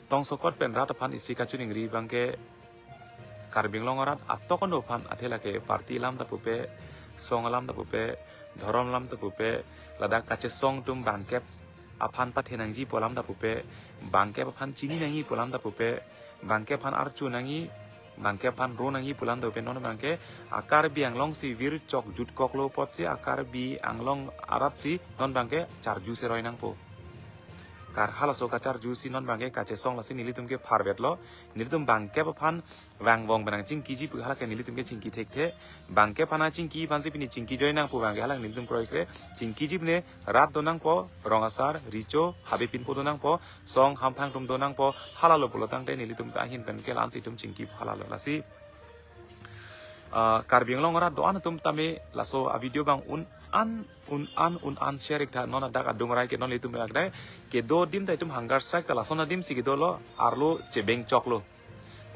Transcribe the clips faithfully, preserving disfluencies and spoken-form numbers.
Tongsokot pen rat aphan isi kachiningri abangke Karbi Anglong arat atok ano aphan athe lake party alam ta pupe, song alam ta pupe, dhorom alam ta pupe, ladak kachesong atum bangkep aphan pathenangji pu alam ta pupe, bangkep aphan chini nangji pu alam ta pupe, bangkep aphan archu nangji, bangkep aphan ro nangji pu alam ta pupe, non abangke a Karbi Anglong si virchok jutkoklo apotsi a Karbi Anglong arat si non abangke charju seroi nangpo. Kar halaso kacharju si non abangke kachesong lasi nelitum ke pharvetlo, nelitum bangkep aphan vangvong pen nangchingkiji pu halake nelitum ke chingki thekthe, bangkep aphan chingki aphansi pini chingki joi nangpo abangke halake nelitum kroikre, chingkiji pine rat do nangpo, rong asar, recho, habe pinpo do nangpo, song hamphang atum do nangpo, halalo pulo tangte nelitum ta ahin pen ke la-ansi itum chingki halalo lasi. Ah, Karbi Anglong arat do-an atum tame laso a video abang un-an, un-an, un-an share ik tha, non adak adung rai ke non itum rak dai. Kedo adim ta itum hunger strike ta lason adim si kedolo, arlo chebeng choklo.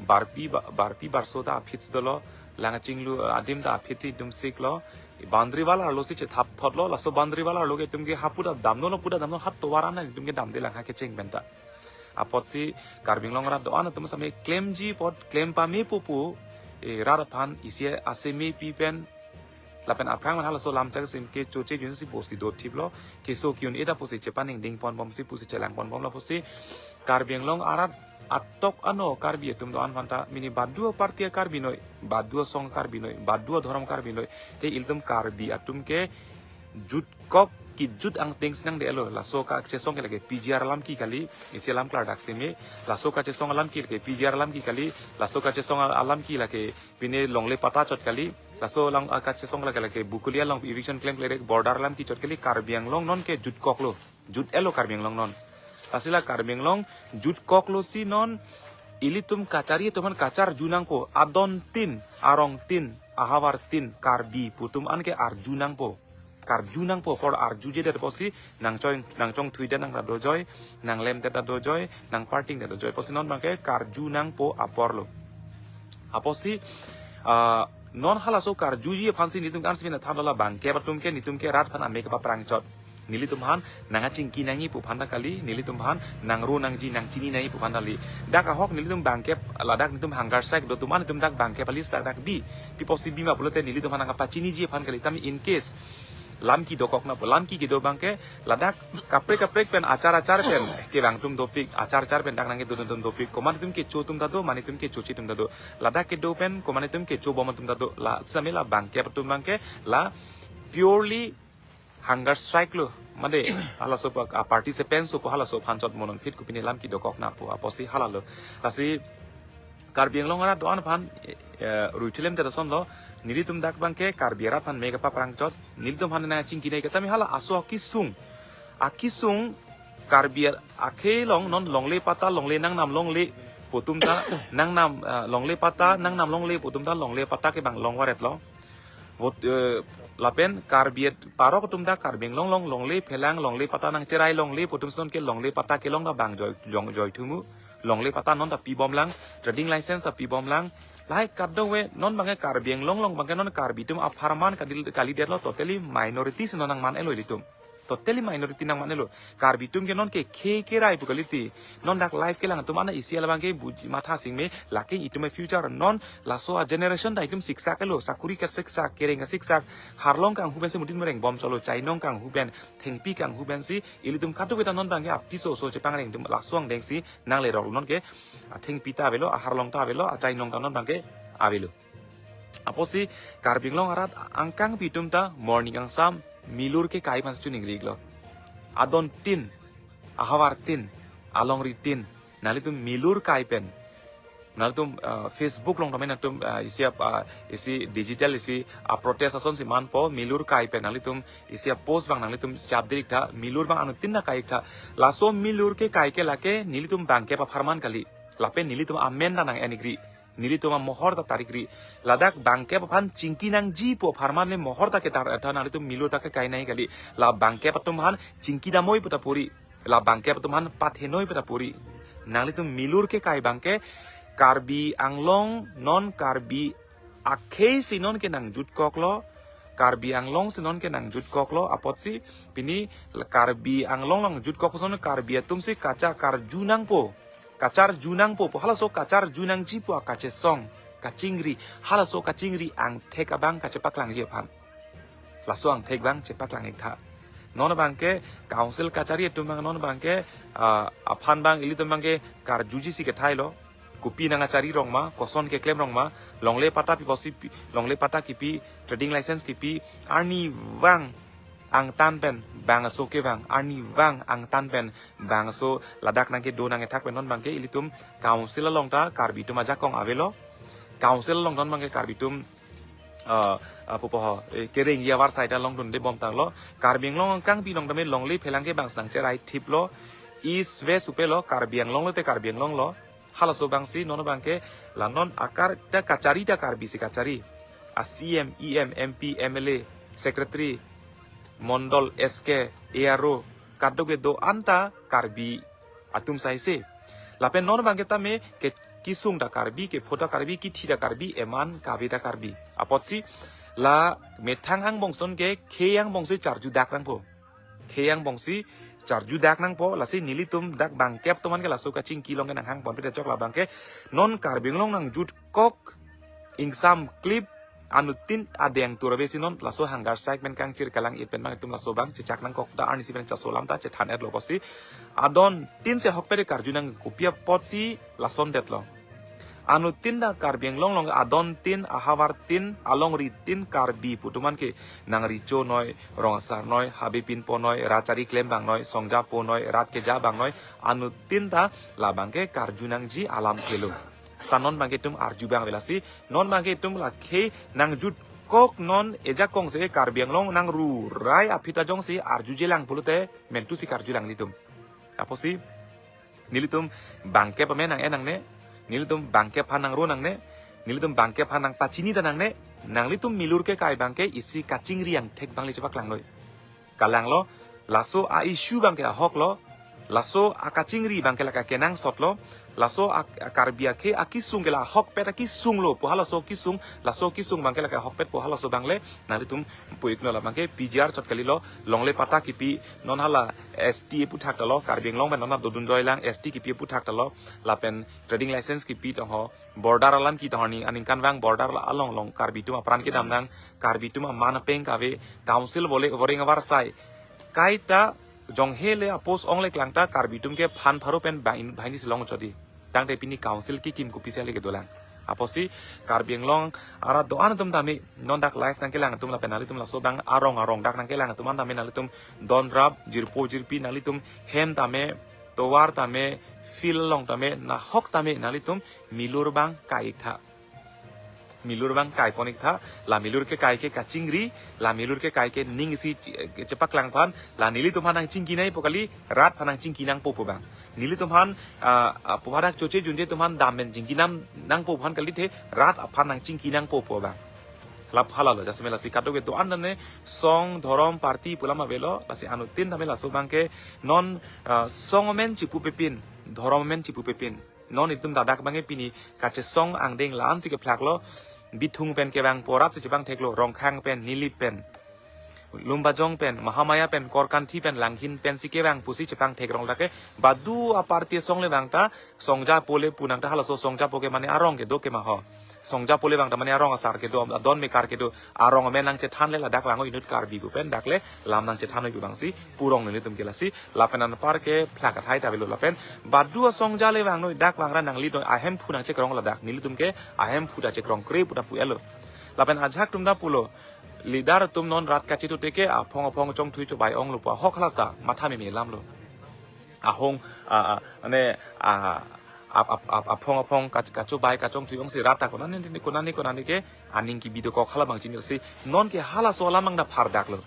Barpi ba-, barpi barso ta aphit dolo, lang chinglu, ah, adim ta aphit si itum siklo. Boundary wall arlo si chethap thotlo, laso boundary wall arlo ke itum ke hapu ta damlo, lo pu ta damlo, hat tovar an itum ke damde lang ha kecheng pen ta. Apotsi Karbi Anglong arat do-an atum same klemji apot klem pame pupu, eh, rat aphan isi aseme pi pen lapen aphrang man halaso lamchak sim ke choche jun si pusi do thiplo, keso ki-un-e ta pusi chepaningding ponbom si pusi chelang ponbom lapusi Karbi Anglong arat atok ano Karbi atum do-an aphan ta mini baduo party a Karbi noi, baduo song Karbi noi, baduo dhorom Karbi noi, te ilitum Karbi atum ke jutkok kejut angdeng si nangdelo, laso kachesong ke lake P G R alam ki kali, isi alam klardak seme, laso kachesong alam ki lake P G R alam ki kali, laso kachesong alam ki lake pine longle patta chot kali, laso lang, ah, kachesong lake lake Bokolia along eviction klemkle rek border alam ki chot kali, Karbi Anglong non ke jutkoklo, jut-elo Karbi Anglong non. Lasi la Karbi Anglong jutkoklo si non ilitum kachari atum aphan kacharju nangpo, adon tin, arong tin, ahavar tin, Karbi pu atum an ke arju nangpo. Karju nangpo, apor arjujedet apotsi nangchong, nangchongthuidet nang ta dojoi, nanglemdet ta dojoi, nangpartingdet dojoi. Apotsi non abangke karju nangpo aporlo. Apotsi, ah, non halaso karjuji aphansi nelitum kan sipin than dola bangkep atum ke nelitum ke rat aphan amek paprang chot. Nelitum aphan nangchingki nangji pu aphan ta kali, nelitum aphan nangro nangji nangchini nangji pu aphan ta kali. Dak ahok nelitum bangkep ladak nelitum hunger strike do atum an nelitum dak bangkep alis dak dak bi. Pi apotsi bima pulote nelitum aphan nangpachiniji aphan kali. Tame in case lamki dokok nangpo, lamki kedo abangke ladak kaprek kaprek pen achar achar pen kevang atum dopik, achar achar pen dak nangkedo atum dopik, komat atum kecho atum ta do, mane atum kechoche atum ta do, ladak kedo pen komat atum kechobom atum ta do, la same la bangkep atum abangke la purely hunger strike lo, mane halaso pa, ah, participants so po halaso aphan chot monon phit kopine lamki dokok nangpo, apotsi halalo. Lasi Karbi Anglong arat do-an aphan, eh, ruithilem te rason lo, nelitum dak abangke Karbi arat aphan mek paprang chot, nelitum aphan nangchingki nangji ke tame hala aso akisung. Akisung Karbi akhei along non longle patta longle nangnam longle pu atum ta nangnam, eh, longle patta nangnam longle pu atum ta longle patta kevang longvaretlo. Vot, eh, lapen Karbi at parok atum ta Karbi Anglong along longle phelang longle patta nangcherai longle pu atum si non ke longle patta kelong ta bang joi, jong, joi thumu. Longle patta non ta pibomlang, trading license ta pibomlang. Lahai kadokave non abangke Karbi Anglong along abangke non Karbi atum apharman kali, kalidetlo, totally minority si non nangman-elo ilitum. Totally minority nangman-elo. Karbi atum ke non ke khei kerai pu kalite. Non dak life kelang atum an isi labangke buji matha singme, lake itum a future non laso a generation ta itum siksak-elo, sakuri kasiksak, kereng kasiksak, harlong kanghu pensi mutin mereng bom cholo, chainong kanghu pen, thengpi kanghu pensi, ilitum kadokave ta non abangke apiso oso chepangreng atum laso angdeng si nanglerok non ke, athengpi ta avelo, aharlong ta avelo, achainong ta non abangke avelo. Apotsi Karbi Anglong arat angkangpi atum ta morning angsam milur kekai aphan si choningri iklo. Adon tin, ahavar tin, alongri tin, nanglitum milur kai pen. Nanglitum, ah, Facebook along tame nanglitum, ah, isi ap, ah, isi digital isi, ah, protest ason si manpo milur kai pen nanglitum isi ap post abang nanglitum chapdik tha, milur abang anuttin ta kai tha. Laso milur kekai ke lake nelitum bangkep apharman kali. Lapen nelitum amen ta nang-en ikri. Nelitum amohor ta tarik ri. Ladak bangkep aphan chingki nangji pu apharman le mohor ta ketar tha, nanglitum milur ta kekai nangji kali. La bangkep atum aphan chingki damnoi pu ta puri. La bangkep atum aphan pathenoi pu ta puri. Nanglitum milur kekai abangke Karbi Anglong non Karbi akhei si non ke nangjutkoklo. Karbi Anglong si non ke nangjutkoklo. Apotsi pini Karbi Anglong nangjutkok puson Karbi atum si kacha karju nangpo. kacharju nangpo pu, halaso kacharju nangji pu akachesong, kachingri, halaso kachingri angthek abang kachepaklangji aphan. Laso angthek abang chepaklang iktha. Non abangke council kachari atum abang non abangke, ah, aphan abang ilitum abangke karjuji si kethailo. Kopi nangkachari rong ma, koson keklem rong ma, longle patta piposi pi-, longle patta kipi, trading license kipi, arnivang angtan pen bangso kevang, arnivang angtan pen bangso ladak nangkedo nangkethak pen non abangke ilitum council along ta Karbi atum ajakong avelo. Council along non abangke Karbi atum, ah, ah, pupo ho, eh, kereng ya avarsai ta longdunde bom tanglo. Karbi Anglong angkangpi along tame longle phelang ke bang snang cherai thiplo. East West upelo, Karbi Anglong lote Karbi Anglong lo. Halaso abangsi non abangke la non akar ta kachari ta Karbi si kachari. A C M, E M, M P, M L A, secretary, mondol, S K, A R O, kadokave do-an ta Karbi atum saise. Lapen non abangke tame ke kisung ta Karbi, kepho ta Karbi, kithi ta Karbi, eman kave ta Karbi. Apotsi la methang angbong ason ke khei angbong si charju dak nangpo. Khei angbong si charju dak nangpo, lasi nelitum dak bangkep atum an ke laso kachingki along ke nanghang ponpe ta chok la abangke non Karbi Anglong nangjutkok ingsamklip anuttin adeng turave si non laso hunger strike pen kangchir kalang-it pen abang itum laso abang chechak nangkok ta arnisi pen chaso alam ta chethan-etlo pusi. Adon tin si ahokpet karju nang kopi apotsi lason detlo. Anuttin ta Karbi Anglong along adon tin, ahavar tin, alongri tin Karbi pu atum an ke nang Recho noi, Rong Asar noi, Habe Pinpo noi, rat chari klem abang noi, songjapo noi, rat keja abang noi, anuttin ta la abangke karju nangji alam kelo. Ta non abangke itum arju abang ave lasi, non abangke itum la khei nangjutkok non ejakong si Karbi Anglong nangrurai aphi ta jongsi arjujelang pulote mentu si karjulang ilitum. Apotsi nelitum bangkep amen nang-en nangne, nelitum bangkep aphan nangro nangne, nelitum bangkep aphan nangpachini ta nangne, nanglitum milur kekai abangke isi kachingri angthek abang le chepaklanglo. Kalanglo, laso a-issue abangke ahoklo, laso akachingri abangke lake kenangsotlo, laso a, a Karbi akhei akisung ke la ahokpet akisung lo pu halaso kisung, laso kisung abangke lake ahokpet pu halaso abang le, nanglitum pu-ikno la abangke P G R chot kalilo, longle patta kipi, non hala S T aputhak talo, Karbi Anglong pen non dodun joilang, S T kipi aputhak talo, lapen trading license kipi tong ho, border alam ki tong ho ni, aningkanvang border la along along Karbi atum apran kedam nang, Karbi atum aman apeng kave, council vole voreng avarsai. Kaita jonghe le a-post ong le klang ta Karbi atum ke phan pharo pen bang in, bang ini si long chodi. Tangte pini council kikim kopisi le kedolang. Apotsi Karbi Anglong arat do-an atum tame non dak live nangkelang atum lapen nanglitum laso abang arong arong dak nangkelang atum an tame nanglitum donrap jirpo jirpi nanglitum hem tame tovar tame field along tame nahok tame nanglitum milur abang kai-iktha. Milur abang kaipon-iktha, la milur kekai ke kachingri, la milur kekai ke ning isi che-, chepaklang aphan, la nelitum aphan nangchingki nangpo kali, rat aphan nangchingki nangpo pu abang. Nelitum aphan, ah, ah, pu hadak choche junje atum aphan dam pen chingki nam nangpo aphan kalithe, rat aphan nangchingki nangpo pu abang. Lap halalo, jasemet lasi kadokave do-an tame song, dhorom, party pu alam avelo, lasi anuttin tame laso abangke non, ah, song amen chipupepin, dhorom amen chipupepin. Non itum ladak abangke pini kachesong angdeng la-an si kephlaklo, Bithung pen kevangpo arat si chepangtheklo, Rongkhang pen, Nilip pen, Lumbajong pen, Mahamaya pen, Korkanthi pen, Langhin pen si kevang pusi chepangthek rong lake, badu a-party asong le vang ta, songjapo le pu nang ta halaso songjapo ke mane arong kedo ke ma ho. Songjapo le vang ta mane arong asar kedo, adon mekar kedo, arong amen nangchethan le ladak vang-o inut Karbi pu pen dak le lam nangchethan-oi pu abang si purong nelitum ke lasi, lapen anpar kephlak athai ta avelo lapen badu asongja le vang noi dak vang ra nangli noi ahemphu nangchekrong ladak nelitum ke ahemphu ta chekrong kre pu ta pu-etlo. Lapen ajahak atum ta pulo, leader atum non rat kachithu teke aphong aphong chongthui chobai onglo pu ahok halas ta matha meme alamlo. Ahong, a, a, ane, a, ap, ap, ap, aphong aphong kach-, kachobai kachongthui ongsi rat ta konane, konane, konane ke aning kebi dokok hala abang chinirsi, non ke halaso alam abang ta phardaklo.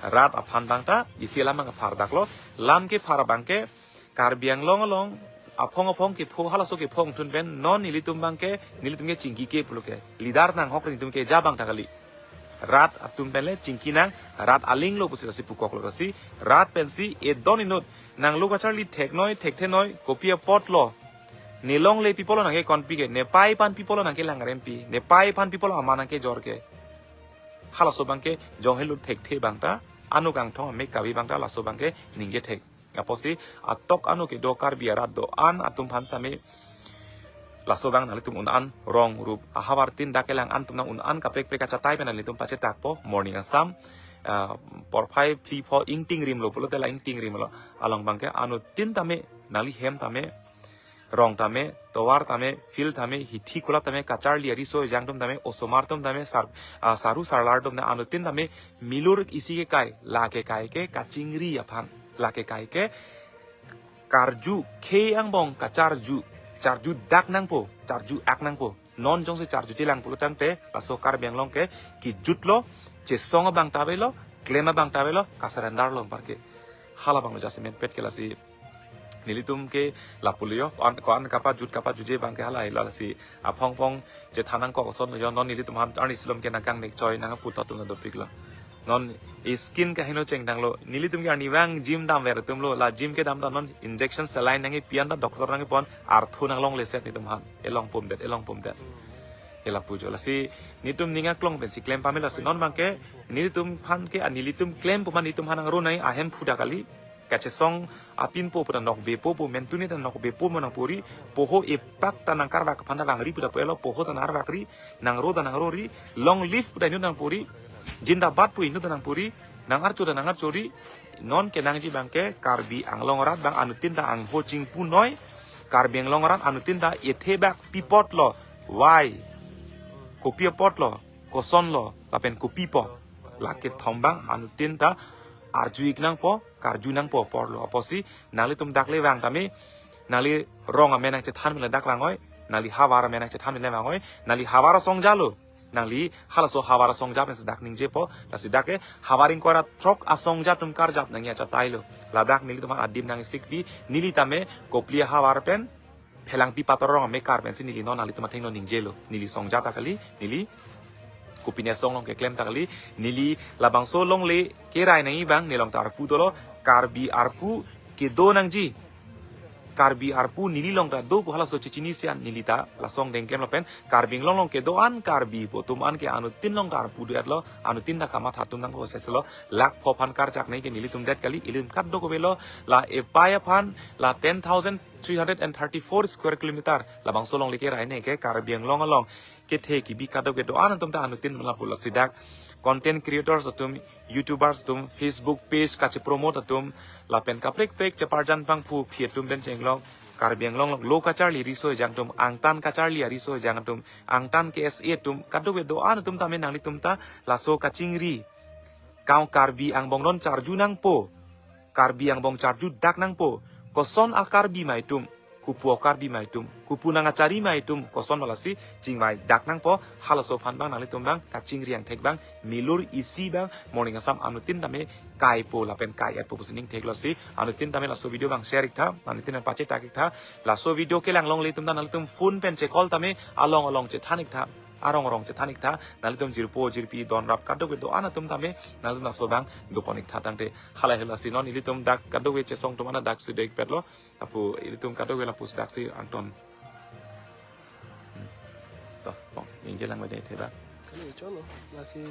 Rat aphan abang ta isi alam abang phardaklo. Lam kephar abangke Karbi Anglong along aphong aphong kepho halaso kepho ingtun pen non nelitum abangke, nelitum ke chingki ke pulo ke. Leader nanghok nelitum keja abang ta kali. Rat atum pen le chingki nang, rat aling lo pusi lasi pukoklo lasi. Rat pensi edon inut nanglo kacharli theknoi, thekthenoi, kopi apotlo. Ne longle pi pulo nangke konpi ke, ne pai aphan pi pulo nangkelang rempi, ne pai aphan pi pulo aman nangkejor ke. Halaso abangke jonghe lo thekthe abang ta, anuk angthong amek kave abang ta laso abangke ningje thek. Apotsi atok ano kedo Karbi arat do-an atum aphan sami laso abang nanglitum un-an rong rup ahavar tin dak kelang an atum nang un-an kaprek kaprek achatai pen nanglitum pachetakpo. Morning Assam, ah, porphai phli pho ingtingrimlo pulote la ingtingrimlo. Along abangke anuttin tame, nangli hem tame, rong tame, tovar tame, field tame, hithi kulap tame, kacharli ariso ejang atum tame, osomar atum tame, sar, ah, saru sarlar atum tame, anuttin tame milur isi kekai, la kekai ke kachingri aphan, la kekai ke karju khei angbong kacharju, charju dak nangpo, charju ak nangpo. Non jongsi charjuji lang pulo tangte, laso Karbi Anglong ke kejutlo, chesong abang ta avelo, klem abang ta avelo, kasurrenderlo anparke. Hala abanglo jasemet pet ke lasi. Nelitum ke lapulo yo, ko-an, ko-an kapajut kapajutji abangke hala helo lasi. Aphong phong chethan nangkok ason yo, non nelitum aphan arni silom ke nangkangnek choi nangpu ta atum dopiklo. Non skin kaheno chengdanglo. Nelitum ke arnivang gym damver atumlo. La gym kedam ta non injection saline nangkepi an ta doctor nangkepon arthu nanglongleset nelitum aphan. Elong pumdet, elong pumdet. Ela pujo. Lasi nelitum ning aklong pensi klem pame lasi non abangke nelitum aphan ke, ah, nelitum klem pu ma nelitum aphan nangro nai ahem phuda kali. Kachesong apinpo pu ta nokbepo pu, mentuni ta nokbepo mo nangpori, poho epak ta nangkarvak aphan ta vangri pu ta pu elo, poho ta nangkarvakri, nangro ta nangrori, long live pu ta inut nangpori, jindabad pu inut ta nangpori, nangarcho ta nangarchori. Non kenangji abangke Karbi Anglong arat abang anuttin ta angho chingpunoi, Karbi Anglong arat anuttin ta ethebak pi apotlo, why, kopi apotlo, kosonlo, lapen kopipo. Lake thom abang anuttin ta arju-ik nangpo, karju nangpo aporlo. Apotsi nanglitum dak le vang tame, nangli rong amen nangchethan pen le dak vangoi, nangli havar amen nangchethan pen le vangoi, nangli havar asongja lo, nangli halaso havar asongja pensi dak ningjepo, lasi dak ke havar ingkoi ra throk asongja atum karjap nangji achatailo. Ladak nelitum adim nangsikbi, neli tame Kopili ahavar pen Phelangpi Pator arong amekar pensi neli non nanglitum athengno ningjelo. Neli songja ta kali, neli kopine asong along keklem ta kali, neli labangso longle kerai nangji abang, nelong ta arpu dolo, Karbi arpu kedo nangji. Karbi arpu neli along ta do pu halaso chechinisi an neli ta lasong dengklem lapen Karbi Anglong along kedo-an Karbi pu atum an ke anuttin along ta arpu do-etlo, anuttin ta kamatha atum nang proses lo, lakh pho aphan karjak nangji ke nelitum det kali, ilitum kadokave lo, la epai aphan, la ten thousand three hundred and thirty-four square kilometer, labangso longle kerai ne ke Karbi Anglong along kethe kebi kadokave do-an atum ta anuttin lapulo. Lasi dak content creators atum, YouTubers atum, Facebook page kachepromote atum, lapen kaprek kaprek cheparjan pangphuphi atum pen chenglok, Karbi Anglong along lo kacharli riso ejang atum, angtan kacharli ariso ejang atum, angtan K S A atum, kadokave do-an atum tame nanglitum ta laso kachingri, kau Karbi angbong non charju nangpo, Karbi angbong charju dak nangpo, koson a-Karbi ma itum, kopu a-Karbi ma itum, kopu nangkachari ma itum, koson ma lasi chingvai dak nangpo. Halaso aphan abang nanglitum abang kachingri angthek abang, milur isi abang, Morning Assam anuttin tame kaipo lapen kai-etpo pusi ning theklo. Lasi anuttin tame laso video abang share-ik tha, anuttin tame pachetak-ik tha. Laso video kelang longle atum ta nanglitum phone pen che-call tame along along chethan-ik tha, arong arong chethan-ik tha. Nanglitum jirpo jirpi donrap kadokave do-an atum tame nanglitum laso abang dopon-ik tha tangte. Hala helo. Lasi non ilitum dak kadokave chesong atum an ta dak si do-ikpetlo. Lapu ilitum kadokave lapusi daksi angton. Hmm. To, pong, ingje lang bade theba. Kali cholo, lasi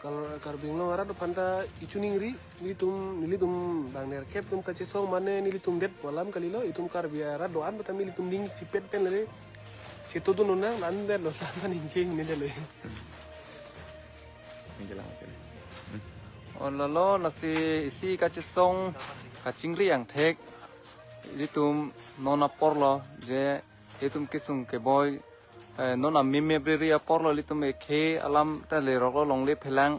kal-, Karbi Anglong arat aphan ta ichu ningri, nelitum, nelitum bang nerkep atum kachesong mane nelitum det pu alam kalilo, itum Karbi arat do-an pu ta nelitum ning sipet pen le. Cheto tu nonang, nan det lo, laman ingje ne det lo. Ingje lang, okay. Hmm. O lalo, lasi isi kachesong kachingri angthek. Ilitum non apor lo, je ilitum kesung keboi, eh, non amim mebriri apor lo, ilitum ekhe alam ta lerok lo longle phelang.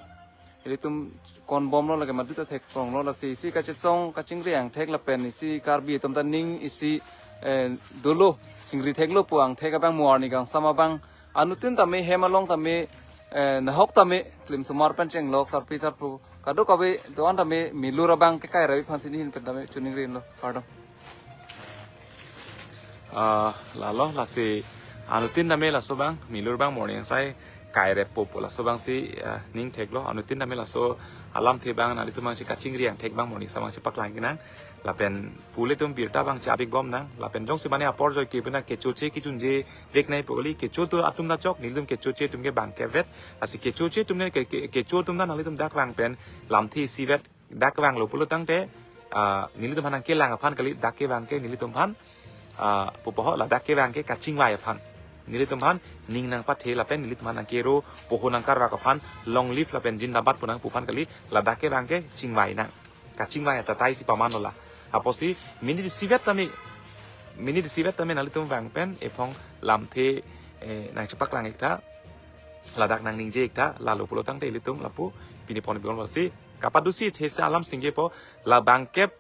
Ilitum konbomlo lake madu ta thekpronglo, lasi isi kachesong kachingri angthek lapen isi Karbi atum ta ning isi, eh, dolo chingri theklo pu angthek abang mo arni kangsam abang. Anuttin tame hem along tame, eh, nahok tame klimsomar pen chenglok sarpi sarpo kadokave do-an tame milur abang kekai ravi aphan si neli ahin pen tame chuningrinlo. Kardom. Ah, lalo, lasi anuttin tame laso abang milur abang Morning Assam kaireppo pu laso abangsi, ah, ning theklo. Anuttin tame laso alamthe abang nanglitum abangsi kachingri angthek abang Morning Assam abangsi paklang-ik nang. Lapen pule atum birta abang chabik bom nang. Lapen jongsi mane apor joike pena kechoche kechunje vek nangpo kali, kecho atum ta chok, nelitum kechoche atum ke bang kevet. Lasi kechoche atum ne ke, ke, kecho atum ta nanglitum dak vang pen lamthe isivet, dak vanglo pulo tangte ah, nelitum aphan nangkelang aphan kali, dak ke abang ke nelitum aphan, ah, pupo ho, ladak ke abang ke kachingvai aphan. Nelitum aphan ning nangpathe lapen nelitum aphan nangkero poho nangkarvak aphan long live lapen zindabad pu nangpu aphan kali, ladak ke abang ke chingvai nang. Kachingvai achatai si paman lo la. Apotsi minit isivet tame, minit isivet tame nanglitum abang pen ephong lamthe, eh, nangchepaklang ik tha, ladak nangningje ik tha, lalo pulo tangte ilitum lapu pini pon bikon si kapadusi thesa alam singje po, la bangkep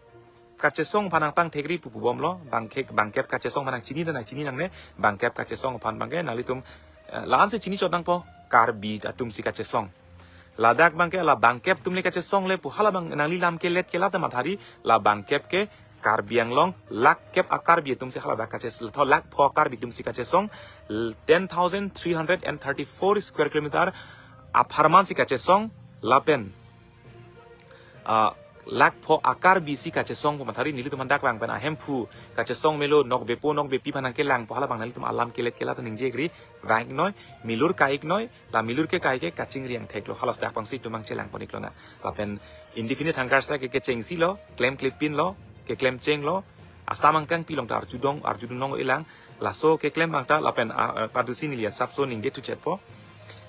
kachesong aphan nangpangthekri pu pubom lo, bangkep, bangkep kachesong aphan nangchini dan nangchini nangne, bangkep kachesong aphan abang ke nanglitum, eh, la-an si chini chot nangpo, Karbi atum si kachesong. Ladak abang ke la bangkep atum le kachesong le pu hala abang nangli lam kelet kelat mathari, la bangkep ke Karbi Anglong, lakh kep a-Karbi atum si hala dak kaches-, tho lakh pho a-Karbi atum si kachesong, l-, ten thousand three hundred and thirty-four square kilometer apharman si kachesong, lapen, ah, lakh pho a-Karbi si kachesong pu mathari, nelitum aphan dak abang pen ahemphu kachesong melo, nokbepo nokbepi aphan nangkelang po hala abang nanglitum alam kelet kelat ningje ikri, vang noi, milur kai ik noi, la milur ke kai ke kachingri angthek lo, halos dak abang si itum abang chelang pon ik lonang. Lapen indefinite hunger strike ke kechengsi lo, klem klepin lo, keklem cheng lo, asam angkang pilong ta arjudong, arjudun nong ilang, laso keklem abang ta, lapen, ah, eh, padusi neli asapso ningje thuchet po.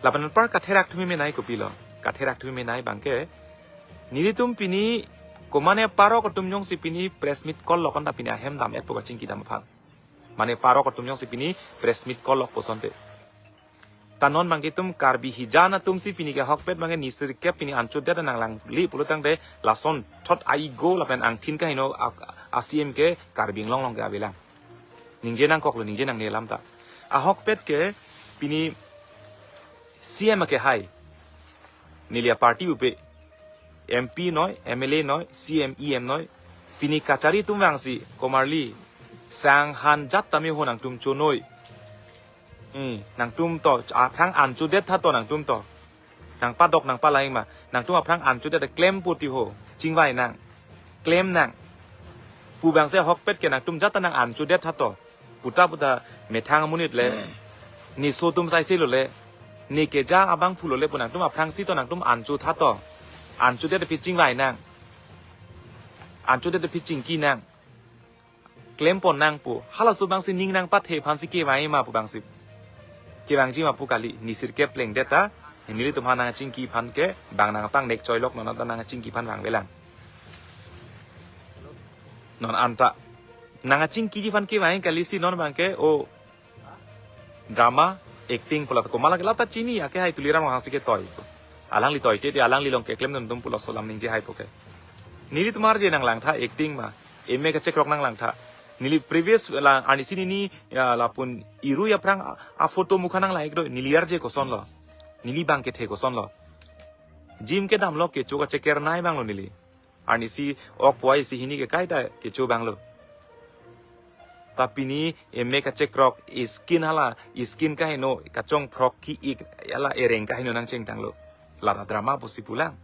Lapen anpar katherak thumi menei kopilo, katherak thumi menei abang ke, nelitum pini komane parok atum jongsi pini press meet call lo kon ta pini ahem dam-et po kachingki dam aphan. Mane parok atum jongsi pini press meet call lo pu asonte. Ta non abang ke itum Karbi hijan atum si pini ke ahokpet abang ke ni sirkep pini anchot det nanglangli pulo tangte lason thot aigo lapen angthin kaheno a, a-C M ke Karbi Anglong along ke avelang. Ningje nangkok lo, ningje nangne alam ta. Ahokpet ke pini C M ke hai. Neli aparty pupe. M P noi, M L A noi, C M, E M noi. Pini kachari atum vangsi, komarli, sang han jat tame ho nangtum chonoi. Hmm, nangtum to, aphrang anchot det tha to nangtum to. Nangpadok nangpalai ma, nangtum aphrang anchot det klem poti ho, chingvai nang, klem nang. Pu abang si ahokpet ke nangtum jat ta nang anchot det tha to. Puta puta methang amonit le, ne so atum saise lo le, ne keja abangphu lo le pu nangtum aphrangsi to nangtum anchot tha to. Anchot det aphi chingvai nang. Anchot det aphi chingki nang. Klem pon nang pu. Halaso abang si ning nangpathe aphan si kevang ma pu abang si. Kevangji ma pu kali, ni sirkep plengdet ta, nelitum aphan nangchingki aphan ke, bang nangpangnek choilok non ta nangchingki aphan vangvelang. Non anta. Nangchingkiji aphan kevang kali si non abang ke, o drama, acting pulo ta komat lake la ta chini, ake hai Tuliram Ronghang si ketoi. Alangli toite, te alangli along keklemdun atum pulo laso alam ningje hai po ke. Nelitum arje nanglang tha acting ma, M A kachekrok nanglang tha. Neli previous la, arnisi nini, ya, lapun irui aphrang a, a-photo mukha nanglang ik do, neli arje koson lo. Neli bang kethe koson lo. Gym kedam lo, kecho kacheker nai abang lo neli. Arnisi ok puai si hini ke kaita kecho abang lo. Ta pini M A kachekrok, skin hala, skin kaheno, kachongphrok ki-ik, hala ereng kaheno nangchengtang lo. La ta drama pusi pulang.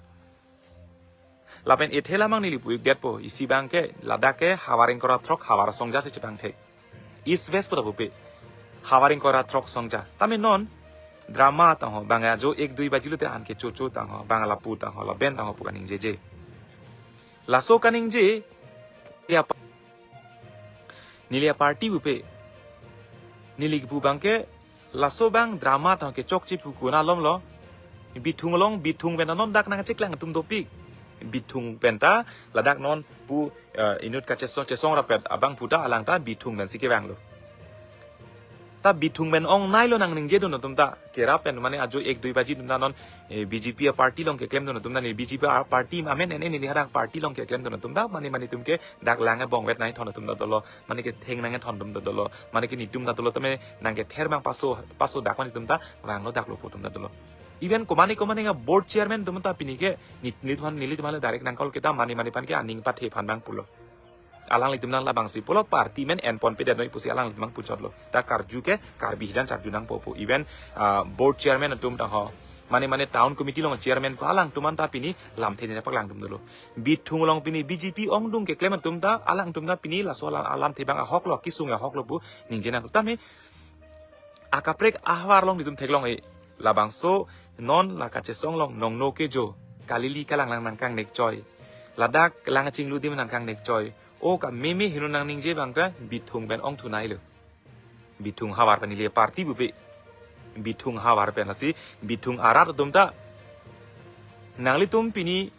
Lapen ethe lamang neli pu-ik det po, isi abang ke, ladak ke havar ingkoi ra throk havar songja si chepangthek. East West pu ta pupe. Havar ingkoi ra throk songja. Tame non, drama ta ho, bang ajo ek dui baji lote an kechocho ta ho, bang lapu ta ho, laben ta ho pu kaningjeje. Laso kaningje, ya pa-, neli aparty pupe. Neli kipu abang ke, laso abang drama ta ho kechokche pu kuna lom lo. Bithung along, Bithung pen ta non dak nangcheklang atum dopik. Bithung pen ta, ladak non pu, eh, inut kachesong, chesong rapet abangphu ta alang ta Bithung pen si kevang lo. Ta Bithung pen ong nai lo nangningjedun atum ta. Kerap pen mane ajo ek dui baji atum ta non, eh, B J P aparty along keklemdun atum ta, ne B J P aparty amen ene neli hadak party along keklemdun atum ta, mane mane atum ke dak lang abong vet nangthon atum ta dolo, mane ketheng nangthon atum ta dolo, mane ke netum ta dolo, tame nangkether abang paso, paso dak mane atum ta vanglo dak lo pu atum ta dolo. Even komane komane a-board chairman atum ta pini ke, nit, nit aphan, nelitum aphan le direct nang call kita mane mane aphan ke aning pathe aphan abang pulo. Alanglitum nang labangsi pulo party amen en ponpedet noi pusi alanglitum abang puchotlo. Ta karju ke Karbi hijan charju nangpo pu. Even, ah, board chairman atum ta ho, mane mane town committee along chairman pu alangtum an ta pini lamthe ne paklangdun dolo. Bithung along pini B J P ongdung keklem atum ta, alangtum ta pini laso alam, alamthe abang ahok lo, kesung ahok lo pu ningje nang tame. Akaprek ahavar along netum theklong e. Labangso non la kachesong along nongno kejo, kalili kalanglang nangkangnek choi. Ladak lang chinglu adim nangkangnek choi. O ka meme hinu nangningje abang ke Bithung pen ongthu nai lo. Bithung havar pen ili party pupe. Bithung havar pen lasi Bithung arat atum ta. Nanglitum pini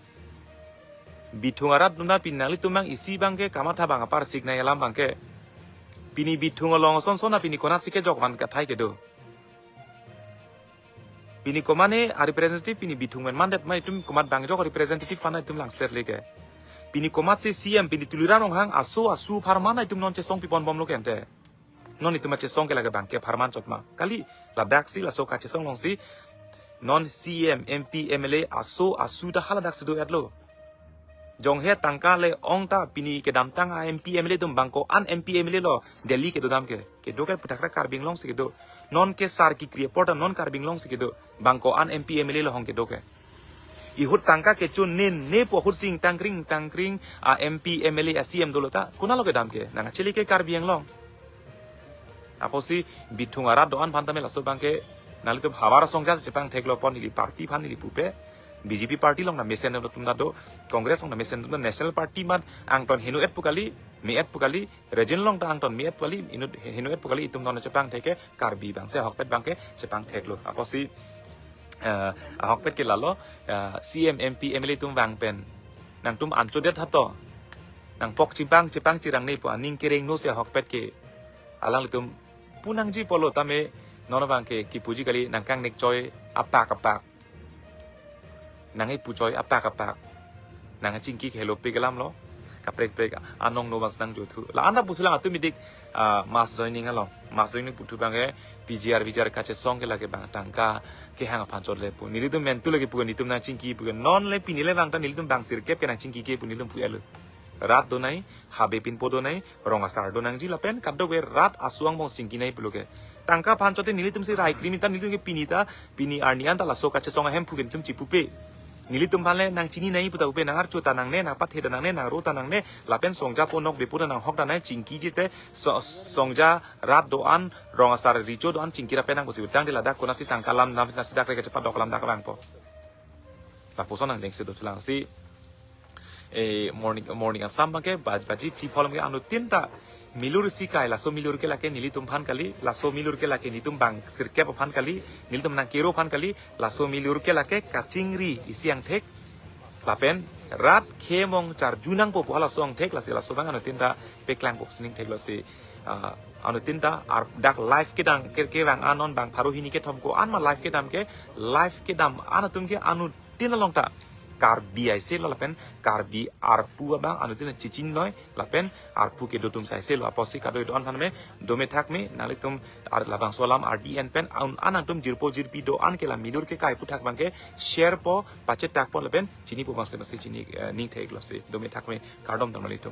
Bithung arat atum ta pini nanglitum abang isi abang ke kamatha abang apar sik nai alam abang ke. Pini Bithung along ason son na pini konatsi kejok van kathai kedo. Pini komatne a representative pini Bithung pen mandet ma itum komat bang jok representative aphan itum langser leke. Pini komatsi C M pini Tuliram Ronghang aso asu apharman itum non chesong pipon bomlo kente. Non itum achesong ke lake abang ke apharman chot ma. Kali ladaksi laso kachesong alongsi non C M, M P, M L A aso asu ta haladaksi do-etlo. Jonghe tangka le-ong ta pini kedamtang a M P M L A atum bang ko-an M P M L A lo Delhi kedo dam ke. Kedo ke puthak ra Karbi Anglong si kedo. Non ke sar kekri apor ta non Karbi Anglong si kedo. Bang ko-an M P M L A lo hong kedo ke. Ihut tangka kecho nen ne po ahut si ingtangkring ingtangkring a M P M L A a C M dolo ta. Konatlo kedam ke. Nang achili ke Karbi Anglong. Apotsi Bithung arat do-an aphan tame laso abang ke nanglitum havar asong jat chepangtheklo pon ili party aphan ili pupe. B J P party along na mesen atum ta do, Congress along na mesen atum ta, National Party mat angton hinu-et pu kali, me-et pu kali, region along ta angton me-et pu kali, inut hinu-et pu kali itum non chepangthek ke Karbi abang si ahokpet abang ke chepangtheklo. Apotsi eh, ahokpet ke lalo, eh, C M, M P, M L A atum vang pen nangtum anchodet hato. Nangpok chimpang chepang chirang ne pu aning kereng no si ahokpet ke. Alanglitum pu nangji pulo tame non abang ke kipuji kali nangkangnek choi apak apak. Nang-e pu choi apak apak. Nang chingki ke helo pe kelam lo. Kaprek prek anong no bang si nangjothu. La anda pusulang atum idik ah, mass joining along. Mass joining puthu abang ke P G R, V G R kachesong ke lake abang tangka kehang aphan chot le pu. Nelitum mentu lake pu nelitum nang chingki pu non le pini le abang ta nelitum bang sirkep ke nang chingki ke pu nelitum pu elu. Rat do nai, habe pinpo do nai, rong asar do nangji lapen kadokave rat asu angbong chingki nai pulo ke. Tangka aphan chote nelitum si rai krimi ta nelitum ke pini ta, pini arni an ta laso kachesong ahem pu ke nelitum chipupe. Nelitum aphan le nang chini nai pu ta upe nang archo ta nangne, nang pathe ta nangne, nang ro ta nangne, lapen songja po nok depo ta nanghok ta nai, chingkiji te, so-, songja rat do-an, rong asar recho do-an, chingki ra pen nang pusi utang di ladak konatsi tangka lam nam nasi dak reke chepadok lam dak abang po. Lapuson nang dengse dothulang si. Eh, morning, morning asam abang ke, baj-, baji phli pholom ke anuttin ta milur isi kai, laso milur ke lake nelitum aphan kali, laso milur ke lake nelitum bang sirkep aphan kali, nelitum nang kero aphan kali, laso milur ke lake kachingri isi angthek. Lapen rat khemong charju nangpo pu halaso angthek, lasi laso abang anuttin ta peklangpo sining theklo si, ah, anuttin ta ar dak live kedam ke, kevang anon bang pharo hini kethom ko-an ma live kedam ke, live kedam an atum ke anuttin along ta Karbi aise lo lapen Karbi arpu abang anuttin chichini noi lapen arpu kedo atum saise lo. Apotsi kadoi do-an aphan me dome thak me nanglitum ar labangso alam ardi en pen an, an nangtum jirpo jirpi do-an ke la milur ke kai pu thak abang ke share po, pachetak po lapen chini po bang si bang si chini, eh, ning theklo si dome thak me kardom tang nanglitum.